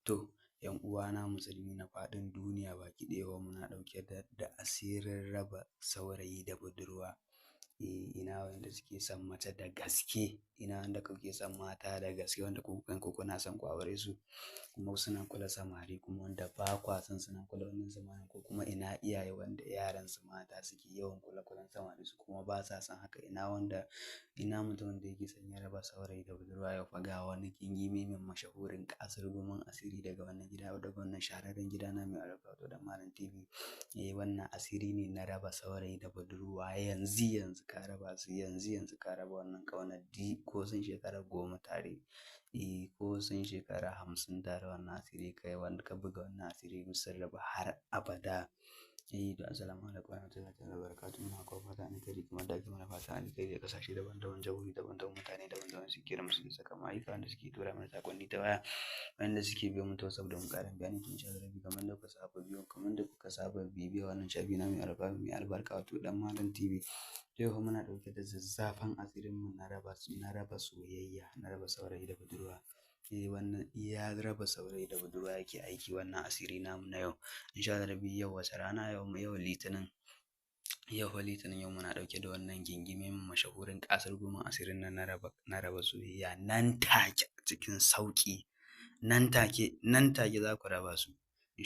To, 'yan uwana musulmi na faɗin duniya baki ɗaya, muna ɗauke da asirin raba saurayi da budurwa. Eh, ina wanda suke son mace da gaske, ina wanda kuke son mata da gaske, wanda ku kanku kuna son ku aure su kuma suna kula samari, kuma wanda ba kwa son suna kula wannan samarin, ko kuma ina iyaye wanda yaran su mata suke yawan kula kulan samari su kuma ba sa son haka. Ina wanda, ina mutumin da yake son ya raba saurayi da budurwa, yau fa ga wani gingime mai mashahurin ƙasar gumin asiri daga wannan gida, daga wannan shahararren gida na mai albarka wato Dan Malam TV. Eh, wannan asiri ne na raba saurayi da budurwa. Yanzu yanzu ka raba su, yanzu yanzu ka raba wannan ƙaunar di ko sun shekara 10 tare, eh, ko sun shekara 50 tare, wannan asiri kai wanda ka buga wannan asiri sun rabu har abada. Eh, to, assalamu alaikum warahmatullahi ta'ala wabarakatuh. Muna kawo fatan alkhairi kamar da ake mana fatan alkhairi a ƙasashe daban-daban, jihohi daban-daban, mutane daban-daban suke kira mu, suke saka mu ayyuka, wanda suke tura mana saƙonni ta waya, wanda suke biyo mu ta WhatsApp don ƙarin bayani. Tun sha rabi kamar da kuka saba biyo, kamar da kuka saba bibiya wannan shafi na mai albarka, mai albarka wato Dan Malam TV. Yau fa muna ɗauke da zazzafan asirin mu na raba, na raba soyayya, na raba saurayi da budurwa. Eh, wannan iya raba saurayi da budurwa yake aiki, wannan asiri namu na yau. Insha Allah rabbi, yau wace rana? Yau, yau Litinin. Yau fa Litinin, yau muna ɗauke da wannan gingimin mashahurin ƙasar gumin asirin nan na raba, na raba soyayya nan take cikin sauƙi. Nan take, nan take za ku raba su.